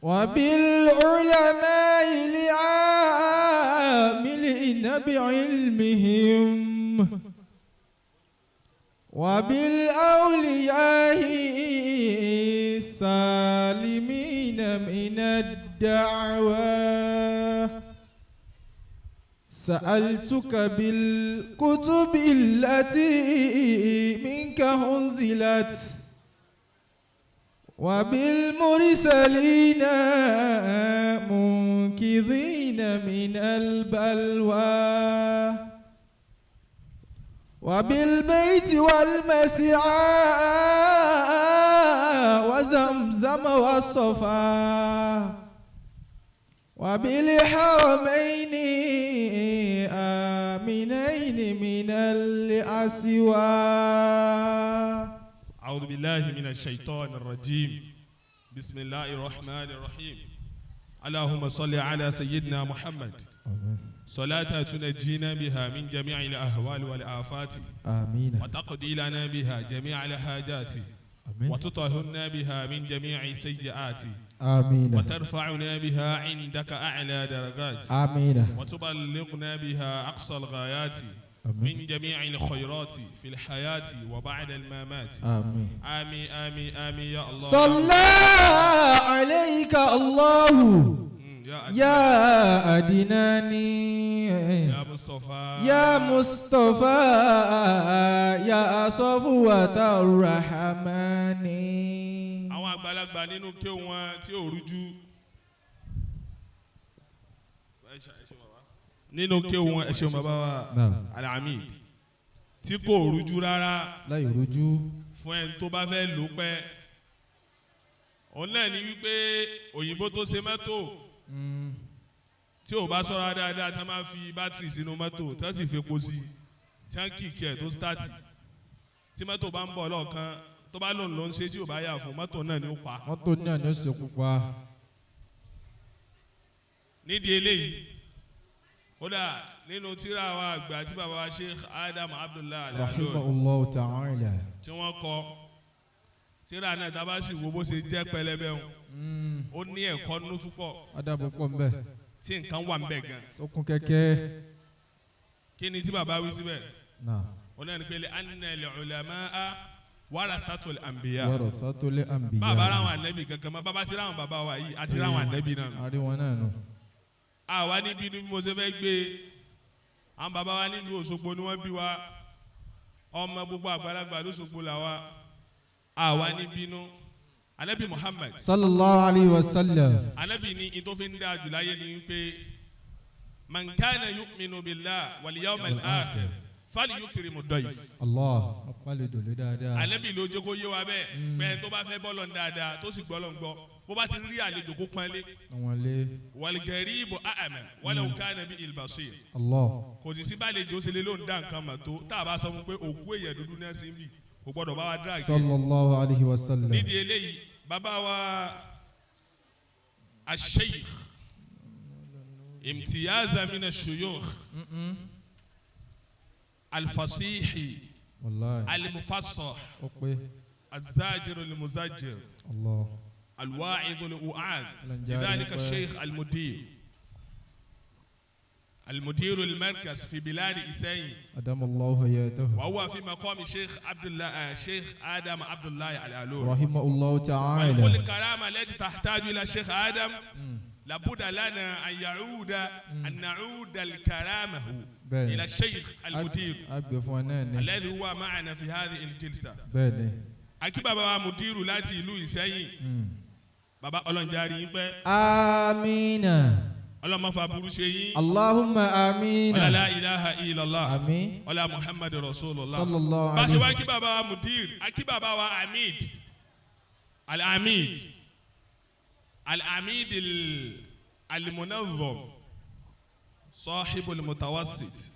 وبالعلماء العاملين بعلمهم وبالأولياء السالمين من الدعوة. سألتك بالكتب التي منك أنزلت وبالمرسلين منقذين من البلوى وبالبيت والمسعى وزمزم والصفا وبالحرمين آمنين من الأسوى. أعوذ بالله من الشيطان الرجيم. بسم الله الرحمن الرحيم. اللهم صل على سيدنا محمد صلاة تنجينا بها من جميع الأهوال والآفات، آمين. وتقضي لنا بها جميع الحاجات، آمين. وتطهرنا بها من جميع السيئات، آمين. وترفعنا بها عندك أعلى درجات، آمين. وتبلغنا بها أقصى الغايات آمين. من جميع الخيرات في الحياة وبعد الممات. آمين. آمين آمين آمين يا الله. صلى عليك الله يا يا أدناني يا مصطفى يا مصطفى يا صفوة الرحمن. Àwọn àgbàlagbà nínú kéwú wọn tí ò rújú, ẹ ṣe bàbá. Nínú kéwú wọn, ẹ ṣeun bàbá wa Alhamid, tí kò rújú rárá Láì rújú. fún ẹni tó bá fẹ́ lò pẹ́, òun náà ní wípé òyìnbó tó ṣe mọ́tò, tí ò bá sọ́ra dáadáa, tí wọ́n máa fi bátìrì sínú mọ́tò, tí wọ́n sì fi epo sí, tí wọ́n kick ẹ̀ tó start, tí mọ́tò bá ń bọ̀ lọ́ọ̀kan, tó bá lòun ló ń ṣe, tí ò bá yà fún mọ́tò náà ní ó pa. Mọ́tò náà ni ó ṣekú pa. Nídìí eléyìí, kódà nínú tírà wa àgbà tí bàbá wa Sheikh Adam Abdullahi Al-Ilory رحمه الله تعالى. tí wọ́n kọ tírà náà, tá a bá sì wo bó ṣe jẹ́ pẹlẹbẹ wọn, ó ní ẹ̀kọ́ nínú púpọ̀. Adabu pọ̀ nbẹ. Tí nǹkan wà ń bẹ̀ gan. Tó kún kẹ́kẹ́. Kí ni tí bàbá wí síbẹ̀? Náà. Wọn náà ní pé أن العلماء ورثة الأنبياء. ورثة الأنبياء. Bàbá ráwọn ànábì kankan mọ́, bàbá ti ráwọn bàbá wa yìí àti ráwọn ànábì náà nù. Àrí wọn náà nù. Àwa níbi ní mo ṣe fẹ́ gbé àwọn bàbá wa nílùú Òṣogbo ni wọ́n bí wa. Ọmọ gbogbo àgbàlagbà lóṣogbo là wa. Àwa níbínú anabi Muhammad صلى الله عليه وسلم. Anabi ní ìtòfin dáa jù láyé ni wípé من كان يؤمن بالله واليوم الآخر فليكرم الضيف. Allah ọ̀pálẹ̀ dòlé dáadáa. Anabi ló jẹ́ kó yé wa bẹ́ẹ̀ bẹ́ẹ̀, tó bá fẹ́ bọ́lọ̀ ń dáadáa, tó sì gbọ́lọ̀ ń gbọ́, bó bá ti rí àlejò, kó pọ́nlé. Àwọn ilé. والغريب أعمى ولو كان به البصير. Allah. Kò sì sí bá àlejò ṣe lè ló ń dá nǹkan mọ̀ tó, tá a bá sọ fún pé òkú èèyàn dúdú náà sí ń bì, kò gbọ́dọ̀ bá wa drag. صلى الله عليه وسلم. Nídìí eléyìí, bàbá wa الشيخ امتياز من الشيوخ الفصيح Wallahi. المفصح Ó pé. الزاجر المزجر Allah. الواعظ الوعاظ، الأنجاري. لذلك الشيخ المدير، المدير المركز في بلاد إساين، أدام الله حياته. وهو في مقام الشيخ عبد الله شيخ آدم عبد الله العلوري رحمه الله ولكل تعالى. الكرامة التي تحتاج إلى الشيخ آدم، لابد لنا أن نعود الكرامة إلى الشيخ المدير A gbé fún ọ náà ni. الذي هو معنا في هذه الجلسة. Bẹ́ẹ̀ ni. A kí bàbá wa mudiru láti ìlú Ìsẹ́yìn. Bàbá, ọlọ́njarí yín pẹ́. آمين. Ọlọ́mọ burú ṣe yín. اللهم آمين. Ọlá لا إله إلا الله. آمين. Ọlá Muhammad رسول الله. صلى الله Bá a ṣe wá عليه. kí bàbá wa mudir, a kí bàbá wa amid, al-amid al-amid al-munazzam صاحب المتوسط.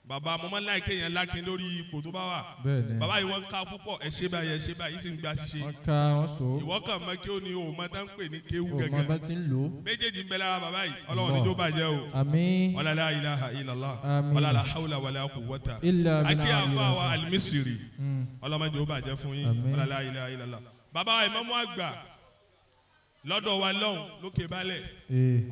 Bàbá, mo máa ń láì kéèyàn lákin lórí ipò tó bá wà. Bẹ́ẹ̀ ni. Bàbá yìí, wọ́n ká púpọ̀. Ẹ ṣe báyìí, ẹ ṣe báyìí, sì ń gba ṣíṣe. Wọ́n ká wọ́n so. Ìwọ kàn mọ kí ó ní o mọ tá ń pè ní kéwú O mọ gẹ́gẹ́. Bá ti ń lò ó. Méjèèjì ń bẹ lára bàbá yìí. Ọlọ́run ní tó bàjẹ́ o. آمين. Wala لا إله إلا الله. آمين. Wala لا حول ولا قوة إلا بالله. Akí àfa wa alimisiri, ọlọ́mọdé ó bàjẹ́ fún yín. آمين. Wala لا إله إلا الله. Bàbá wa ìmámù àgbà Lọ́dọ̀ wa lọ́hùn lókè balẹ̀.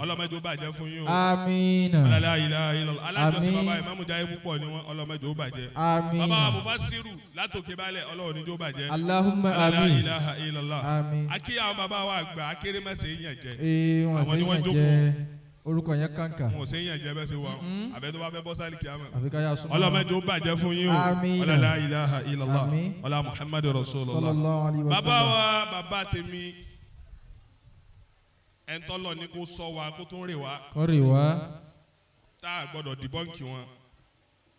Ọlọ́mọdé ó bàjẹ́ fún yín o. Amina. La ilaha illallah. Alájọsìn Àmín. bàbá ìmáàmù Jaiye púpọ̀ ni wọ́n, ọlọ́mọdé ó bàjẹ́. Àmín. Bàbá wa Mufasiru látòkè balẹ̀, Ọlọ́run ní jó bàjẹ́. Allahumma La àmín. ilaha illallah. Àmín. Akí àwọn bàbá wa àgbà akérèmọsẹ yàn jẹ. Ee, wọn Àwọn ṣe ni wọ́n yàn jókòó. jẹ orúkọ yẹn kàǹkà. Wọn ò ṣe yàn jẹ bẹ́ẹ̀ ṣe wà àbẹ tó bá fẹ́ bọ́ sálì kíámà. Àfi ká yà súnmọ́. Ọlọ́mọdé ó bàjẹ́ fún yín o. Àmín. La ilaha illallah. Àmín. Ọlá Muhammadu Rasulullah. Sallallahu alayhi wa Bàbá sallam. wa, bàbá tèmi, ẹ̀ńtọ́lọ̀ ni kó sọ wa kó tún rè wa, Kọ́rì wá. tá a gbọ́dọ̀ dìbọ́ǹkì wọn.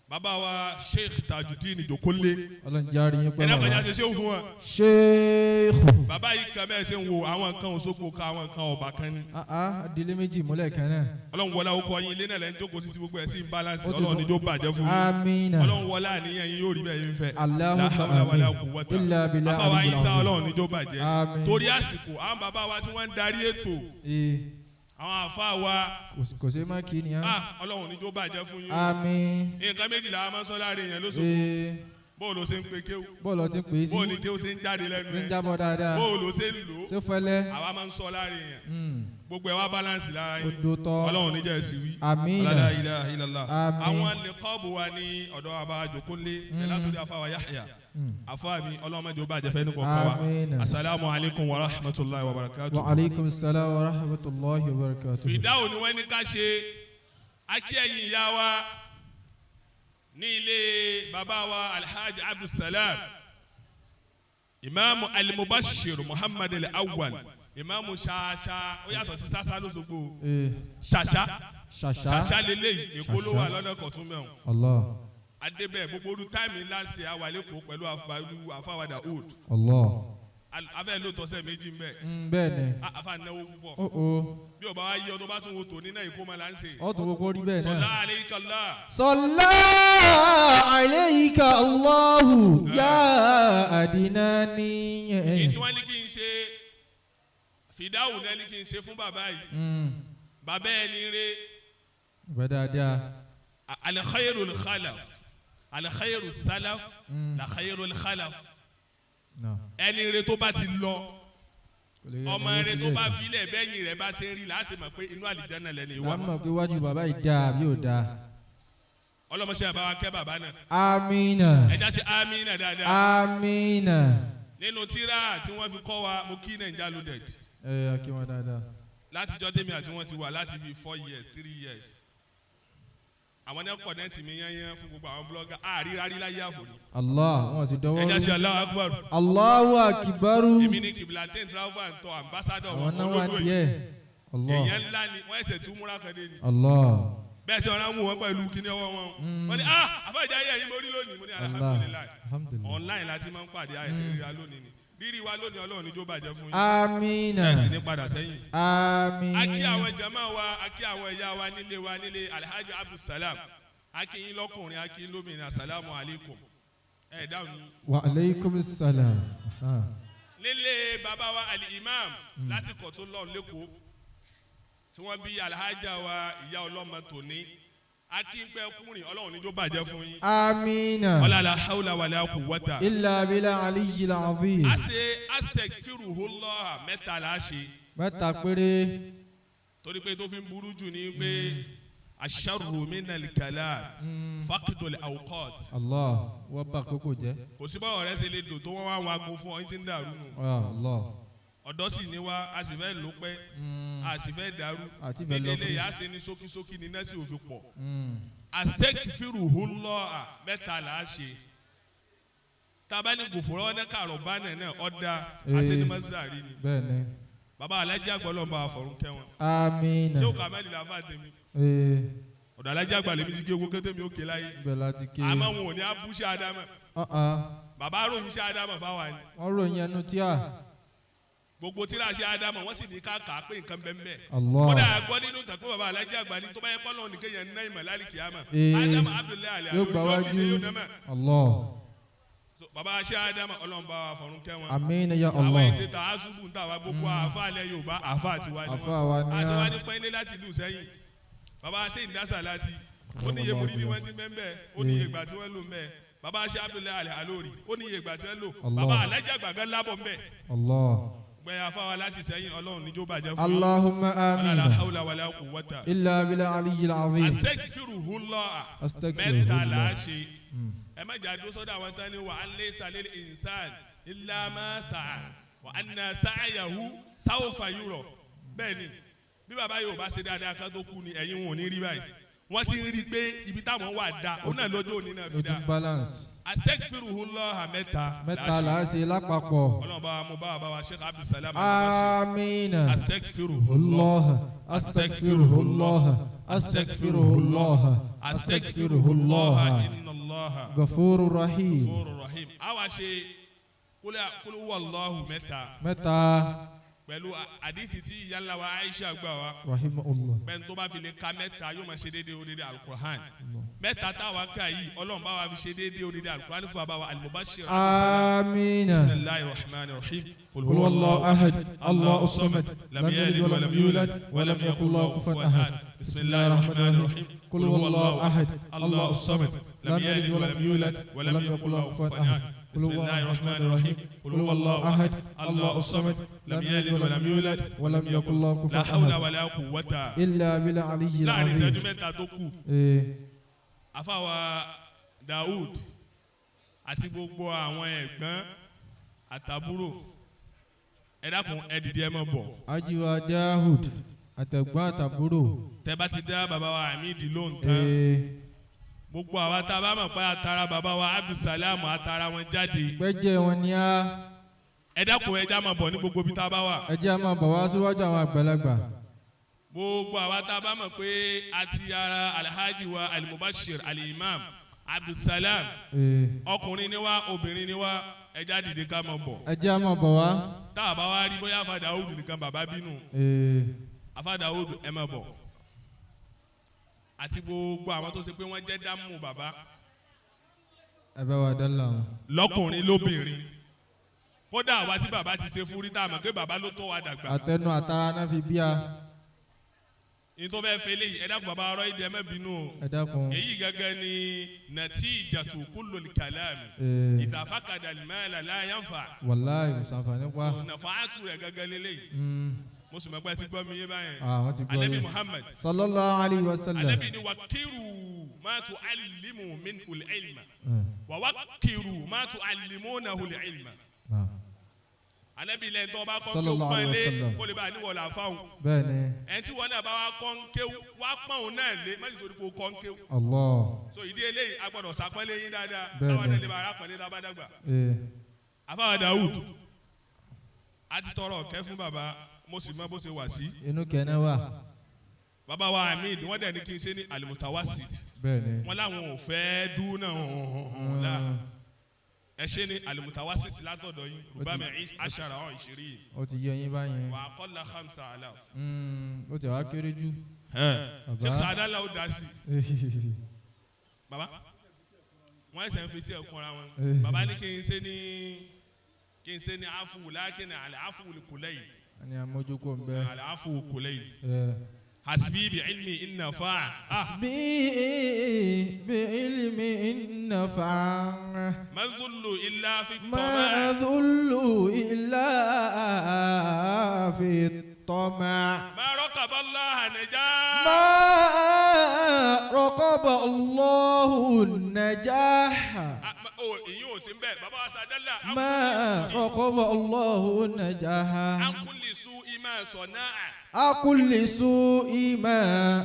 Bàbá wa Sheikh Tajudeen Jokole. Ọlọ́run járe yín pẹ́ Ẹ̀dá kọjá bàbá. ṣe ṣéwù fún wọn. Ṣéèkù. Bàbá yìí kan bẹ́ẹ̀ ṣe ń wo àwọn nǹkan Òṣogbo kan, àwọn nǹkan ọba kan ní. Adílé méjì múlẹ̀ kan náà. Ọlọ́run wọlé awokọ yín, ilé náà lẹ́nu jókòó sí ti gbogbo ẹ̀ sí ń balance. Ó ti Ọlọ́run sọ- ní jó bàjẹ́ fún yín. Amina. Ọlọ́run wọlé àníyàn yín yóò rí bẹ́ẹ̀ yín fẹ́. Allahumma La hawla wala amin. quwwata. Illa billahi Afáwa aliyyil Isa, azim. Ọlọ́run ní jó bàjẹ́. Àmín. Torí àsìkò, àwọn bàbá wa tí wọ́n ń darí ètò, àwọn àfa wa, Kò sí má kí ni á. Ọlọ́run ní jó bàjẹ́ fún yín. Àmín. Nǹkan méjìlá a máa ń sọ láàrin èèyàn lóṣooṣù. Bó o ló ṣe ń pe kéwù, Bọ́ọ̀lù ọtí pè é sí. bó o ní kéwù ṣe ń jáde lẹ́nu Ní ẹ̀, jábọ̀ dáadáa. bó o ló ṣe ń lò ó, Ṣé fẹ́lẹ́? àwa máa ń sọ láàrin èèyàn. Gbogbo ẹ̀ wá balance lára yín. Odò tọ́. Ọlọ́run ní jẹ́ ẹ̀sìn wí. Àmín. La ilaha illallah. Àmín. Àwọn lẹ́kọ́ọ̀bù wa ní ọ̀dọ̀ àbá Jòkólé tẹ̀látòdì afáwa Yahya. Afáwa mi, Ọlọ́run má jẹ́ ó bàjẹ́ fẹ́ ní kọ̀ọ̀kan wa. Àmín. Asalaamu alaykum wa rahmatulahi wa barakatuh. Wa aleykum salaam wa rahmatulahi wa barakatuh. Fìdáwò ni wọ́n ní ká ṣe. Akí ẹ̀yin ìyá wa ní ilé bàbá wa Alhaji Abdulsalam, Imaamu Al-Mubashir Muhammad Al-Awwal, Imaamu Ṣaṣa. Ó yàtọ̀ sí Sasa lóṣogbo. Ṣaṣa. Ṣàṣà. Ṣaṣa lélẹ́yìí, Èkó ló wà Ṣàṣà. lọ́nà kọ̀tún mẹ́wọ̀n. Allah. Adébẹ̀ gbogbo olú táìmì last year wà lẹ́kọ̀ọ́ pẹ̀lú àfàwàdà old. Allah. Afẹ́ ló tọ́sẹ̀ méjì mbẹ́. Bẹ́ẹ̀ ni. Afa náwó púpọ̀. Ó o. Bí o bá wá yí ọ tó bá tún wo tòní náà, ìkómọ là ń ṣe. Ó tún gbogbo rí bẹ́ẹ̀ Sọlá náà. aleikala. Sọlá alayka Allahu ya Adinani. Èyí tí wọ́n ní kí n ṣe fìdáwù náà ní kí n ṣe fún bàbá yìí. Bàbá ẹni rẹ. Bẹ́ẹ̀ dáadáa. Al-khayru al-khalaf, al-khayru salaf, la-khayru al-khalaf. No. Ẹni rẹ tó bá ti lọ, Kò lè rí ọmọ ẹni rẹ fi tó bá lẹ̀. filẹ̀ bẹ́yìn rẹ bá ṣe ń rí làá ṣe mọ̀ pé inú àlìjáná lẹ́ni Là ìwà. ń mọ̀ pé wájú bàbá yìí dáa bí ò dáa. Ọlọ́mọṣẹ́ àbáwá kẹ́ bàbá náà. Amina. Ẹja ṣe amínà dáadáa. Amina. Nínú tíra tí wọ́n fi kọ́ wa, mo kí Naija Loaded. Ẹ kí wọn dáadáa. Látijọ́ tèmi àti wọn ti wà láti bíi 4 years, 3 years, àwọn ní connect mi yányán fún gbogbo àwọn blogger àrírárí láyé àfòní. Allah, wọn sì dọwọ́ Ẹja ṣe rú. Allahu Akbar. Allahu akibaru. Èmi ní Kiblatin travel and tour ambassador Àwọn wọn náà wà olódò yìí. díẹ̀. Allah. Èèyàn ńlá ni wọ́n, ẹsẹ̀ tí múra kan dé ni. Allah. Bẹ́ẹ̀ sọ ọ́nà mú wọn pẹ̀lú kíní ọwọ́ wọn. Wọ́n ní, "Ah, àfáàjà yẹ ẹ̀yin mo rí lónìí." Mo ní, Allah. "Alhamdulillahi." Alhamdulillah. Online láti máa ń pàdé, àìsàn ríra lónìí ni rírí wa lónìí. Ọlọ́run ní jó bàjẹ́ fún yín. Amina. Ẹ̀ sì ní padà sẹ́yìn. Àmín. A kí àwọn jama wa, a kí àwọn ìyá wa nílé wa, nílé Alhaji Abdulsalam. A kí yín lọ́kùnrin, a kí yín lóbìnrin. Asalaamu alaykum. Ẹ dáhùn ní. Wa aleykum salam. Aha. Nílé bàbá wa Ali-Imam láti Kọ̀tún lọ́ọ̀ lẹ́kọ̀ọ́ tí wọ́n bí alhaja wa ìyá ọlọ́mọ tòní, a kí ń pẹ́ kúrin. Ọlọ́run níjó bàjẹ́ fún yín. Amina. Wala la hawla wala quwwata. Illa bila aliyyil azim. A ṣe astaghfirullah mẹ́ta là á ṣe. Mẹ́ta péré. Torí pé tó fi ń burú jù ní pé asharru minal kalam faqdul awqat. Allah, wọ́n bá kókò jẹ́. Kò sí báwọn ọ̀rẹ́ ṣe lè dùn tó, wọ́n wá wọn aago fún ọ yín tí ń dàrú nù. Ah, Allah. Ọ̀dọ́ sì ní wá, a sì fẹ́ lò pẹ́, a sì fẹ́ dàrú. Àti fẹ́ lọ nídìí fún. yà á ṣe ní ṣókíṣókí ní nẹ́sì òfin pọ̀. Astaghfirullah mẹ́ta là á ṣe. Tábà ní gòfòrò ní kàrọ̀bá náà ọ̀dà àti ní mọ́sálárì ni. Bẹ́ẹ̀ ni. Bàbá alájí àgbọ̀ lọ́nba àfọ̀rún kẹwọn. Amina. Ṣé o kà mẹ́lì làáfà tèmi? Ọ̀dọ̀ alájí àgbà lèmi ti gé owó kété mi ó ké láyé. Bẹ́ẹ̀ láti ké. Àmọ́ wọn ò ní abúṣe ádámà. Uh-uh. Bàbá ròyìn ṣe ádámà fáwa ni. Wọ́n ròyìn ẹnu tíà. Gbogbo tíra ṣe ádámà, wọ́n sì ní ká kà á pé nǹkan bẹ́ẹ̀ bẹ́ẹ̀. Allah. Kódà gbọ́ nínú tàkó bàbá alájí àgbà ní tó bá yẹ kọ́ lọ́wọ́ nìkéyàn ná ìmọ̀ lálẹ́ kìámà. Ádámà Abdullahi alẹ́ Yóò gbà wájú. yóò dámà. Allah. So, bàbá ṣe ádámà, Ọlọ́run bá wa fọ̀run kẹ́ wọn. Amina ya Àwọn Allah. ìṣe tà á ṣubú ń tà wá gbogbo àfa alẹ́ Yorùbá, àfa àti wa ni Àfa wa ni wọ́n. Àṣẹ á. wa ní pẹ́ńlẹ́ láti ìlú sẹ́yìn. Bàbá ṣe ìdásà láti ó ní iye múrídìí wọ́n ti mẹ́ ó ní iye ìgbà tí wọ́n lò mẹ́. Bàbá ṣe Abdullahi alẹ́ alórí, ó ní iye ìgbà tí wọ́n lò. Allah. Bàbá alájà gbàgán lábọ̀ mẹ́. Allah. Gbẹ̀yà fáwa láti sẹ́yìn Ọlọ́run níjó bàjẹ́ fún yín. Allahumma Wala la amin. hawla wala quwwata. Illa bil aliyyil azim. Astaghfirullah. Astaghfirullah. Mẹ́ta là á ṣe. Ẹ má jà dúró sọ́dọ̀ àwọn tán ni wa an laysa lil insan illa ma sa'a wa anna sa'yahu sawfa yura. Bẹ́ẹ̀ni, bí bàbá yóò bá ṣe dáadáa ká tó kú ni ẹ̀yin wọn ò ní rí báyìí. Wọ́n ti ń rí i pé ibi táwọn wà dá, òun náà lọ́jọ́ òní náà fi O ti dá. balance. Astaghfirullah mẹ́ta Mẹ́ta là á ṣe lápapọ̀. Ọlọ́run bá wa mú bá wa Sheikh Abdulsalam Al-Bashir. Amina. Astaghfirullah. Allah. Astaghfirullah. Astaghfirullah. Astaghfirullah. Astaghfirullah. Inna Allaha Ghafurur Rahim. Ghafurur Rahim. A wá ṣe kúlú wàlláhu mẹ́ta Mẹ́ta. pẹ̀lú àdìsí tí ìyá ńlá wa Aisha gbà wá. Rahimahullah. Pẹ̀lú tó bá fi lè ka mẹ́ta yóò máa ṣe déédéé odidi Al-Qur'an. Mẹ́ta táwa ká yìí Ọlọ́run bá wa fi ṣe déédéé odidi Al-Qur'an fún wa bá wa Al-Mubashir. Amina. Bismillahir Rahmanir Rahim. Qul قل هو الله أحد الله الصمد لم يلد ولم يولد ولم يكن له كفوا أحد. بسم الله الرحمن الرحيم. قل هو الله أحد الله الصمد لم يلد ولم يولد ولم يكن له كفوا أحد. بسم الله الرحمن الرحيم. قل هو الله أحد الله الصمد لم يلد ولم يولد ولم يكن له كفوا لا حول أحد. ولا قوة إلا بالعلي láàrin ìṣẹ́jú العظيم. mẹ́ta tó kù Ee, àfàwà Daoud àti gbogbo àwọn ẹ̀gbọ́n àtàbúrò ẹ dákun ẹ dìde ẹ máa bọ̀. Ajiwa Dahud àtẹ̀gbọ́n àtàbúrò. Tẹ́ bá ti dá bàbá wa Hamidi lóhùn tán Ee, gbogbo àwa tá a bá mọ̀ pé àtàrà bàbá wa Abdulsalam àtàrà wọn jáde gbẹ́jẹ́ wọn ni á. ẹ dákun ẹ já máa bọ̀ ní gbogbo ibi tá a bá wà. Ẹ jẹ́ á máa bọ̀ wá síwájú àwọn àgbàlagbà. Gbogbo àwa tá a bá mọ̀ pé àti ara Alhaji wa Al-Mubashir Al-Imam Abdulsalam Ee, ọkùnrin ni wá obìnrin ni wá ẹ já dìde ká máa bọ̀. ẹ jẹ́ á máa bọ̀ wá. Tá a bá wá rí bóyá Afa Daoud nìkan bàbá bínú. Ee, Afa Daoud ẹ máa bọ̀ àti gbogbo àwọn tó ṣe pé wọ́n jẹ́ dámù bàbá ẹ bá wa dọ́là wọn. lọ́kùnrin lóbìnrin kódà àwa tí bàbá ti ṣe fún rí tá a mọ̀ pé bàbá ló tọ́ wa dàgbà. Àtẹnu àtara náà fi bí a. Ní tó fẹ́ẹ́ fẹ́ léyìí ẹ dákun bàbá ọ̀rọ̀ ìdí ẹ má bínú o. Ẹ dákun. Èyí gẹ́gẹ́ ni natijatu kullul kalami Ee, idha faqada al-mala la yanfa. wàláì kò sànfàní pa. So nàfààtù rẹ̀ gẹ́gẹ́ lélẹ́yìí mo sì mọ̀ pé ẹ ti gbọ́ mi yé báyẹn. Àwọn ti gbọ́ Anabi yẹn. Muhammad Sallallahu alayhi wa sallam. Anabi ni wakiru ma tu'allimu min al-ilma wa wakiru ma tu'allimunahu al-ilma. Anabi lẹ́yìn tó bá kọ́ kéwú Sallallahu alayhi wa pọ́nlé sallam. kó lè bá a níwọ̀ là fáwọn. Bẹ́ẹ̀ni. Ẹni tí wọn náà bá wa kọ́ ń kéwú wá pọ́n òun náà lé má sì torí kó kọ́ ń kéwú. Allah. So ìdí eléyìí a gbọ́dọ̀ sàpọ́nlé yín dáadáa Bẹ́ẹ̀ni. táwọn náà lè bá ara pọ́nlé tá a bá dàgbà. Ee, Àfáà Daoud a ti tọrọ ọ̀kẹ́ fún bàbá mo sì mọ bó ṣe wà sí. inú kẹ́nẹ́ wà. Bàbá wa Hamid wọ́n dẹ̀ ní kí n ṣe ní alimutawasit. Bẹ́ẹ̀ni. Wọ́n láwọn ò fẹ́ dúnà hàn la ẹ ṣe ní alimutawasit látọ̀dọ̀ yín rubama ashara ọ̀ ìṣirí Ó ti yé yín báyẹn. wà á kọ́lá khamsa alaf. Ó ti wá kéré jù. Bàbá. Sheikh Sadala ó dá sí baba wọ́n ẹsẹ̀ ń fi tí ẹ̀ kúnra wọn baba ní kí n ṣe ní kí n ṣe ní afu lákìn àlẹ́ afu kùlẹ̀yìn Ẹni àmójúkò ń bẹ. àlẹ́ afu kùlẹ̀yìn Ee. hasbi bi ilmi inna fa Bí bí ilmi nafa. mazulu illa fi ما tọ́mà ذل إلا في الطمع. ma raqaba Allah nàjà. ما رقب الله النجاح. O ìyín ò sí ń bẹ̀ baba wa Sadala ما رقب الله النجاح. an kulli su'i ma sana'a. أكل سوء ما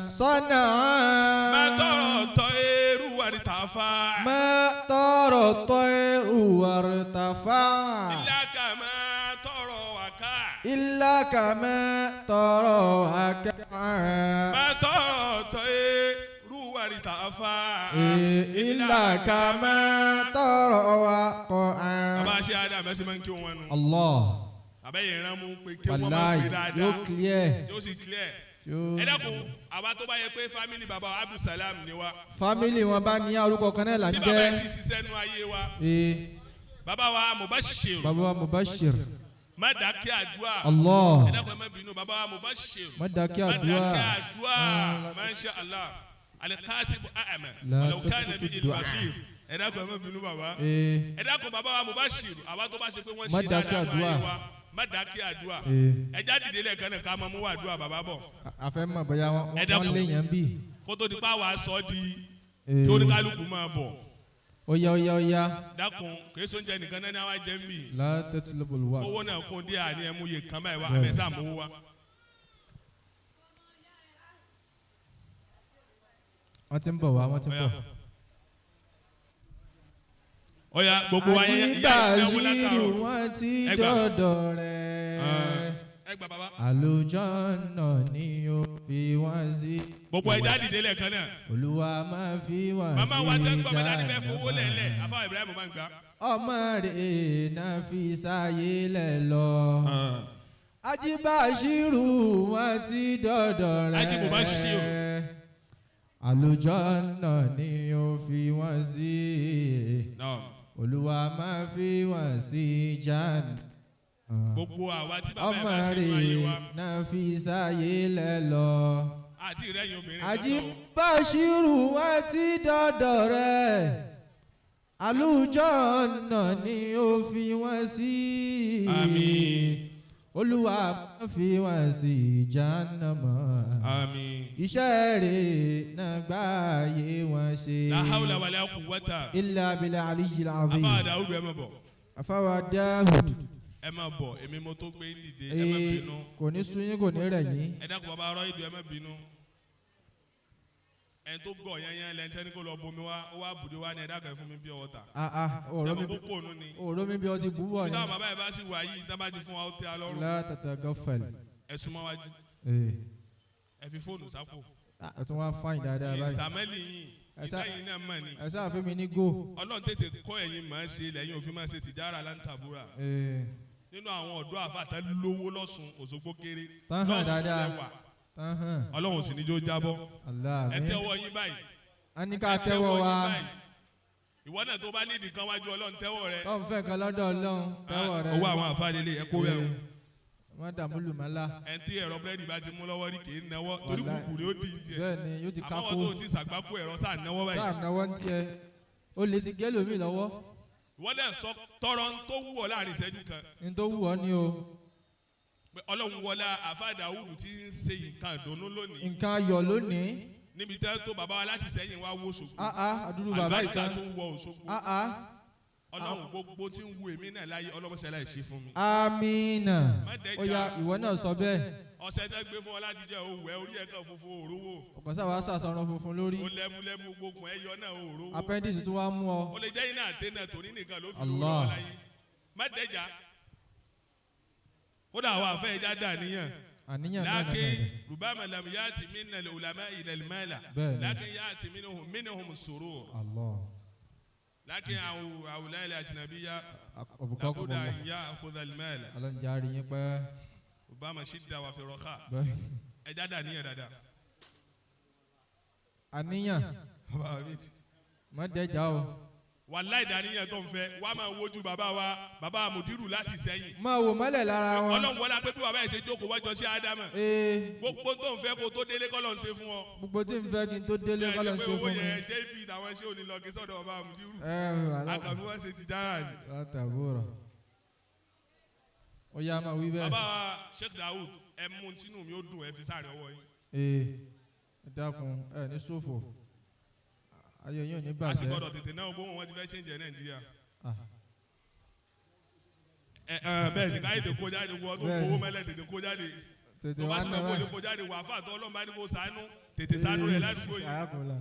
صنع. ma tọrọ tọ eru wari tafa. ما طار الطير وارتفع. illa kama tọrọ waka. إلا كما ترى ma tọrọ tọ eru wari tafa. إلا كما ترى وقع. Baba ṣe adam ẹ ṣe máa ń kí wọn nu. Allah. Bàbá yẹn rán mú pé kí wọn máa Wàláì pè yóò dáadáa clear. tí ó sì clear. Tí ó. Ẹ dákun àwa tó bá yẹ pé family baba Abdulsalam ni wa. Family wọn bá ní orúkọ kan náà là ń Tí bàbá yẹn jẹ́. sì ṣiṣẹ́ nu ayé wa. Ee, Bàbá wa Mubashir. bàbá wa Mubashir. Má dákẹ́ àdúrà. Allah. Ẹ dákun ẹ má bínú bàbá wa Mubashir. Má dákẹ́ Má àdúrà. dákẹ́ àdúrà. Masha Allah. Al-Katib a'ma. La Walau kana tasqutu bihi du'a. al-basir. Ẹ dákun ẹ má bínú bàbá. Ee, Ẹ dákun bàbá wa Mubashir. Àwa tó bá ṣe pé wọ́n Má ṣe dákẹ́ dáadáa nu ayé àdúrà. wa. Má dákẹ́ àdúrà. Ee. Ẹ já dìde lẹ́ẹ̀kan náà ká máa mú wá àdúrà bàbá bọ̀. A fẹ́ mọ̀ bóyá Ẹ wọ́n dákun. léèyàn bí. Kó tó di pa wàá sọ di Ee. kí oníkálukú máa bọ̀. Ó yá, ó yá, ó yá. Dákun, kì í sóúnjẹ nìkan náà ní àwa jẹ́ ń bì. La tatlubul waqt. Owó náà kún díẹ̀ àní ẹmu yè kan báyìí wá àmì ẹ̀sà mú wá. Wọ́n ti ń bọ̀ wá, wọ́n ti ń bọ̀. Ọ̀ya gbogbo wa yẹn ìyá ìnáwó Àjíbàṣírù látàrọ̀. wọ́n ti Ẹ gbà. dọ́dọ̀ rẹ̀. Ẹ gbà bàbá. Àlùjọ́nà ni ó fi wọ́n sí. Gbogbo ẹja dìde lẹ́ẹ̀kan náà. Olúwa máa fi wọ́n sí. Màmá wa tẹ́ ń gbọ́ bàdá ní fẹ́ fowó lẹ̀lẹ̀. Afáwọn Ibrahim máa ń gbà. Ọmọ rẹ̀ náà fi sáyé lẹ̀ lọ. Ajíbàṣírù wọ́n ti dọ́dọ̀ rẹ̀. Ajíbàṣírù. Àlùjọ́nà ni ó fi wọ́n sí. Naam. Olúwa máa fi wọ́n sí jáde. Gbogbo àwa tí bàbá ẹ̀ Ọmọ bá ṣe nínú ayé rẹ̀ wa. náà fi sáyé lẹ̀ lọ. Àti ìrẹ́yìn obìnrin kan náà o. Ajíbàṣírù wọ́n ti dọ́dọ̀ rẹ̀. Àlùjọ́nà ni ó fi wọ́n sí. Àmín. Olúwa máa fi wọ́n sí jahannama. Àmín. Iṣẹ́ rẹ̀ náà gbáyé wọn ṣe. La hawla wala quwwata. Illa bil aliyyil azim. Afáwọn Dàúdù ẹ máa bọ̀. Afáwa Dáhùd. Ẹ máa bọ̀, èmi mo tó gbé dìde, ẹ má Ee, bínú. kò ní sú yín, kò ní rẹ̀ yín. Ẹ dákun bàbá ọ̀rọ̀ ìdù ẹ má bínú. Ẹni tó gọ̀ yẹn lẹ́ni tẹ́ni kó lọ bomi wá, ó wá bùdó wá ní ẹ dákun ẹ fún mi bí ọwọ́ ta. Ah ah, ọ̀rọ̀ Sẹ́mo mi kó pònú ni. ọ̀rọ̀ mi bí ọtí bú bọ̀ Bí ni. táwọn bàbá yẹn bá sì wà yìí, tá bá ti fún wa ó tẹ́ a lọ́rùn. La tatagaffal. Ẹ súnmọ́ wájú, Ee, ẹ fi fóònù sápò. ẹ tún wá fáyìn dáadáa báyìí. Ìsàmẹ́lì yìí, Ẹ sá- ìtẹ́yìn náà mọ̀ ni. Ẹ sáà fún mi ní go. Ọlọ́run tètè kọ́ ẹ̀yin máa ń ṣe lẹ́yìn òfin máa ń ṣe tìjára láǹtàbúrà. Ee, Nínú àwọn ọ̀dọ́ àfàtà lówó lọ́sùn Òṣogbo kéré. Tán hàn Lọ́sùn dáadáa. lẹ́wà. Tán hàn. Ọlọ́run sì ní jó jábọ́. Allah Ẹ mi. tẹ́wọ́ yín báyìí. A ní ká Ẹ tẹ́wọ́ yín wa. báyìí. Ìwọ náà tó bá nídìí kan wájú Ọlọ́run tẹ́wọ́ rẹ. Tọ́ ń fẹ́ kan lọ́dọ̀ Ọlọ́run tẹ́wọ́ rẹ. Owó àwọn àfa lélẹ̀ ẹ kó bẹ́ẹ̀ o. Wọ́n dààmú lùmọ́lá. Ẹni tí ẹ̀rọ búrẹ́dì bá ti mú lọ́wọ́ rí kì í náwó torí Wàláhì. kùkù ni ó di tiẹ̀. Bẹ́ẹ̀ ni yóò ti Àmọ́ kákó. wọn tó ti sàgbákò ẹ̀rọ sáà náwó báyìí. Sáà náwó ń tiẹ̀. Ó lè ti gé lómi lọ́wọ́. Ìwọ náà sọ tọrọ ń tó wù ọ́ láàrin ìṣẹ́jú kan. Ní tó wù ọ́ ní o. Pé Ọlọ́run wọlá àfa Dàwúdù tí ń ṣe nǹkan ìdùnnú lónìí. Nǹkan ayọ̀ lónìí. Níbi tẹ́ tó bàbá wa láti sẹ́yìn wá wo Òṣogbo. Ah ah, àdúrú bàbá Àlùbáríkà ìtàn. tún wọ Òṣogbo. Ah ah. Ọlọ́run gbogbo tí ń wu èmi náà láyé ọlọ́mọṣẹ́ láì ṣe fún mi. Amina. Má dẹ́jà. Ó yá ìwọ náà sọ bẹ́ẹ̀. Ọṣẹ tẹ́ gbé fún ọ láti jẹ́ òwú ẹ orí ẹ̀ kan funfun òrówó. Ọ̀kan sábà sàṣọrun funfun lórí. Ó lẹ́múlẹ́mú gbogbo ẹ yọ náà òrówó. Appendix tún wá mú ọ. Ó lè jẹ́ iná àtẹ́nà tòní nìkan ló fi lówó Allah. lọ́wọ́ láyé. Má dẹ́jà. Kódà àwọn àfẹ́ ẹja dà níyàn. Àníyàn náà Lákin nàdà. rubama lam yaati minna al-ulama ila al-mala. Bẹ́ẹ̀ni. Lákin yaati minhum surur. Allah. Lákin awulai al-ajnabiyya Ọ̀bùkọ́ kò labuda bọ̀. an ya'khudha al-mala. Ọlọ́run jẹ́ àárín yín pẹ́. Rubama shidda wa fi raha. Bẹ́ẹ̀. Ẹja dà níyàn dáadáa. Àníyàn. Bàbá mi ti. Má dẹ́jà o. Wàláì dàníyàn tó ń fẹ́ wàá máa wojú bàbá wa bàbá Mùdírù láti sẹ́yìn. Máa wò mọ́lẹ̀ lára wọn. Ọlọ́run wọlé pé bí bàbá yẹn ṣe jókòó wájọ sí Ádámà. Ee, Gbogbo tó ń fẹ́ kó tó délé kọ́ ló ń ṣe fún ọ. gbogbo tí ń fẹ́ kí n tó délé Ẹ kọ́ ló ṣe ń pé ṣe owó fún mi. yẹn JP làwọn ṣé òní lọ kí sọ́dọ̀ bàbá Mùdírù. Ẹ wà Àkànbí wọ́n ṣe ti dára ni. látàbúrò. Ó yá máa wí bẹ́ẹ̀. Bàbá wa Sheikh Daoud ẹ mú tínú mi ó dùn ẹ fi sáré ọwọ́ yín. Ee, ẹ dákun ẹ ní ṣòfò. Ayé yín ò ní A sì bàjẹ́. gbọ́dọ̀ tètè náà gbóhùn wọn ti fẹ́ change ẹ̀ Nàìjíríà. Ah, Ẹ ẹ bẹ́ẹ̀ ni káyé tètè kó jáde wọ́n tó Bẹ́ẹ̀ni. gbowó mẹ́lẹ̀ tètè kó jáde. Tètè Tó bá wá sì náà mọ̀ kó lè báyìí. kó jáde wà fà tó Ọlọ́run bá ní kó ṣàánú tètè ṣàánú rẹ̀ ládùúgbò yìí. Àyàkùnlá.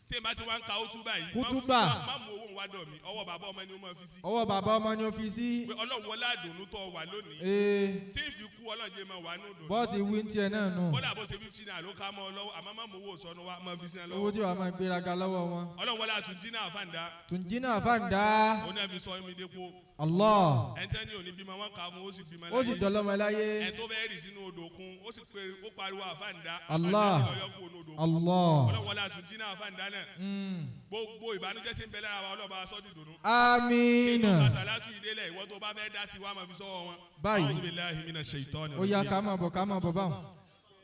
Tí n bá ti wá ń ka ótúbà yìí. Kútúbà. Má mú owó wá dọ̀ mí ọwọ́ bàbá ọmọ ni ó máa fi sí. Ọwọ́ bàbá ọmọ ni ó fi sí. Pé Ọlọ́run wọlé àdùnnú tó wà lónìí. Ee, Tí n fi kú Ọlọ́run jẹ́ máa wà nù dùn. bọ́ọ̀tì wí ń tiẹ̀ náà nù. Kódà bó ṣe 15 naira ló ká mọ́ ọ lọ́wọ́ àmọ́ má mú owó sọnù wá máa fi sí ẹ Owó lọ́wọ́. tí wàá máa gbéraga lọ́wọ́ wọn. Ọlọ́run wọlé àtúnjí náà fàǹdà. Tùǹjínà fàǹdà. Òun náà fi sọ ẹ̀mí dépò. Allah. Ẹni tẹ́ ní òní bímọ wọn kà á fún ó sì bímọ Ó sì láyé. dọ̀lọ́mọ láyé. Ẹni tó fẹ́ rì sínú odò kun ó sì pé ó pariwo àfàǹdà. Allah. Àfàǹdà sì lọ yọ kúrò ní odò kun. Allah. Ọlọ́run wọlé àtúnjí náà fàǹdà náà. Gbogbo ìbànújẹ́ tí ń bẹ lára wa Ọlọ́run bá wa sọ́ di dùnú. Amina. Sàlátù ìdílé ìwọ tó bá fẹ́ dá sí wa máa fi sọ́wọ́ wọn. Báyìí. A'udhu billahi minash shaitani Ó yá rajim. ká máa bọ̀ ká máa bọ̀ báwọn.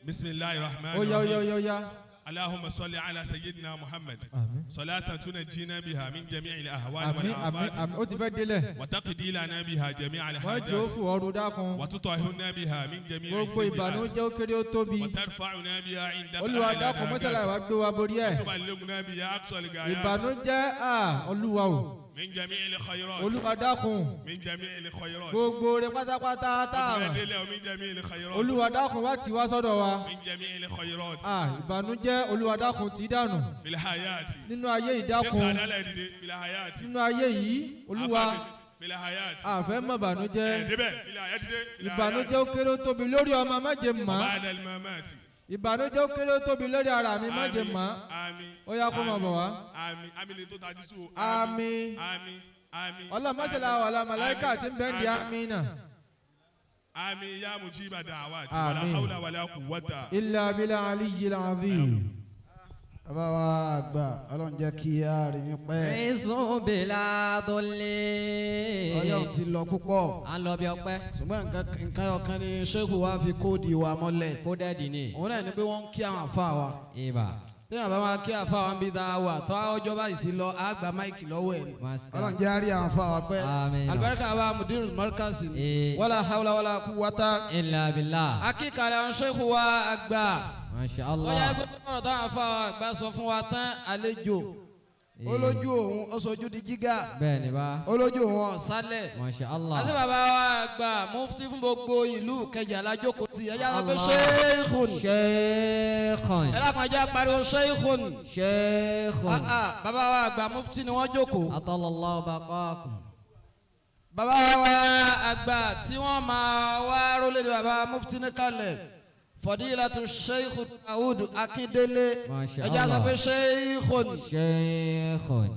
Bismillahir rahmanir Ó yá ó yá ó rahim. yá ó yá. اللهم صل على سيدنا محمد Àmín. صلاة تنجينا بها من جميع الأهوال Àmín, àmín, والآفات àmín. Ó ti fẹ́ délẹ̀. وتقضي لنا بها جميع Wọ́n jẹ́ ó الحاجات fò ọrùn dákun. وتطهرنا بها من جميع Gbogbo السيئات ìbànújẹ́ ó kéré ó tóbi. وترفعنا بها عندك Olúwa أعلى dákun mọ́sálà درجات wa gbé wa borí ẹ̀. وتبلغنا بها أقصى الغايات Ìbànújẹ́ à Olúwa o. من جميع الخيرات Olúwa dákun. من جميع الخيرات Gbogbo rẹ̀ pátápátá tá a mọ̀. وتبدل من جميع الخيرات Olúwa dákun wá tì wá sọ́dọ̀ wa. من جميع الخيرات À ìbànújẹ́ Olúwa dákun tì í dànù. في الحياة Nínú ayé شيخ ìdákun. سعد الله يدي في الحياة Nínú ayé yìí Olúwa أفاد في الحياة àfẹ́ mọ̀ ìbànújẹ́. دبل في الحياة في الحياة Ìbànújẹ́ ó kéré ó tóbi lórí ọmọ má jẹ́ mọ́. بعد الممات Ìbànújẹ́ ó kéré ó tóbi lórí ara mi má jẹ́ mọ́. Àmín. Ó yá kó máa bọ̀ wá. Àmín. Àmín lè tó tají sùn. Àmín. Àmín. Àmín. Ọlọ́mọṣẹ́lá wàlá màláíkà tí ń bẹ́ẹ̀ di àmín náà. Àmín ya mujiba da'awati. Àmín. Wala hawla wala quwwata. Illa bil aliyyil azim. Bàbá wa àgbà, Ọlọ́run jẹ́ kí a rí yín pẹ́. Rísùn bìlà dọ́lé. Ọjọ́ ti lọ púpọ̀. À ń lọ bí ọpẹ́. Ṣùgbọ́n nǹkan ọ̀kan ni Sheikh wa fi kóòdì wa mọ́lẹ̀. Kódẹ́ẹ̀dì ni. Òun náà ni pé wọ́n ń kí àwọn àfa wa. Ibà. Téèyàn bá máa kí àfa wa ń bí ta wà tó ọjọ́ báyìí ti lọ, á gba máìkì lọ́wọ́ ẹ̀ ni. Master. Ọlọ́run jẹ́ á rí àwọn àfa wa pẹ́. Àmín. Àlùbáríkà wa Mudirul Markaz ni. Ee. Wala hawla wala quwwata. Illa billah. Akíkalẹ̀ àwọn Sheikh wa àgbà. Masha Ó yẹ Allah. kó ọ̀rọ̀ táwọn àfa wa àgbà sọ fún wa tán àlejò. Olójú òun ó sojú di jígà. Bẹ́ẹ̀ ni bá. Olójú òun ọ̀sálẹ̀. Masha Allah. Àti bàbá wa àgbà mufti fún gbogbo ìlú Ìkẹjà lájókòó tí ẹ̀yà sọ pé Allah. Sheikhun. Sheikhun. Ẹ lákàn jẹ́ pariwo Sheikhun. Sheikhun. Ah, ah, bàbá wa àgbà mufti ni wọ́n jókòó. Atalallahu baqaakum. Bàbá wa àgbà tí wọ́n máa wá rólé ni bàbá mufti ní kalẹ̀. Fadilatu Sheikh Daoud Akindele. Masha Ẹ̀yà sọ Allah. pé Sheikhun. Sheikhun.